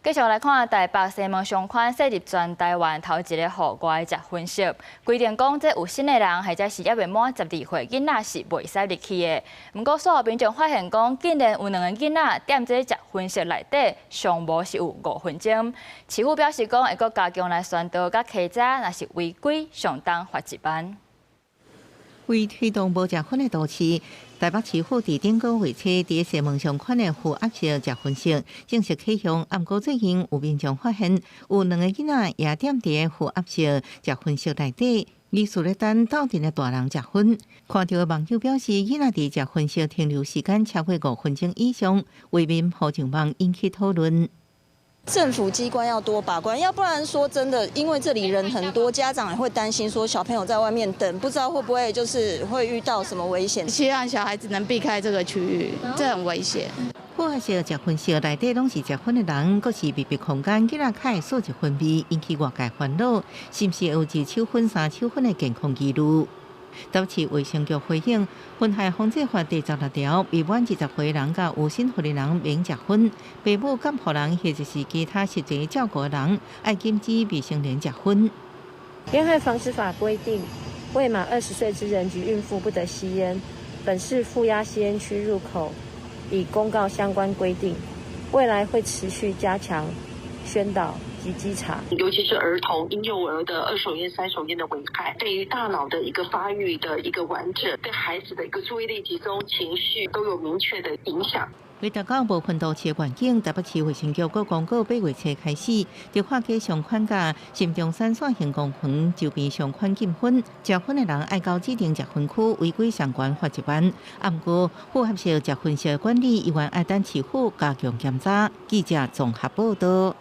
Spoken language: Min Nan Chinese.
繼續來看台北西門商圈設立全台灣頭一个戶外食薰室，規定講這有身的人或者是猶未滿十二歲囡仔是袂使入去的。毋過，煞有民眾發現講，竟然有兩个囡仔踮這食薰室內底，上無是有5分鐘。市府表示講，會閣加強來宣導佮稽查，若是違規，相當罰1萬。為推動無食薰的都市，台北市府佇頂個月初佇西門商圈的負壓式食薰室正式啟用。毋過最近有民眾發現，有兩个囡仔也踮佇負壓式食薰室內底，疑似咧等鬥陣的大人食薰。看著的網友表示，囡仔佇食薰室停留時間超過五分鐘以上，未免鋪上網引起討論。政府機關要多把關，要不然說真的，因為這裡人很多，家長也會擔心說小朋友在外面等，不知道會不會就是會遇到什麼危險。希望小孩子能避開這個區域，這很危險。負壓式食薰室內底攏是食薰的人，閣是密閉空間，囡仔較會數一薰味，引起外界煩惱，是毋是有二手薰、三手薰的健康疑慮？台北市衛生局回應，薰害防制法第十六條，未滿20歲人佮有身份的人免食薰，父母監護人或者是其他實際照顧人，愛禁止未成年食薰。煙害防治法規定，未滿20歲之人及孕婦不得吸煙。本市負壓吸煙區入口已公告相關規定，未來會持續加強宣導及稽查。尤其是兒童、嬰幼兒的二手菸、三手菸的危害，對於大腦的一個發育的一個完整，對孩子的一個注意力集中、情緒都有明確的影響。為達到無薰都市願景，台北市衛生局閣公告八月初開始，迪化街商圈佮新中山線行公園周邊商圈禁薰，食薰的人愛到指定食薰區，違規相關罰1萬。毋過負壓式食薰室管理依然愛等市府加強檢查。記者綜合報道。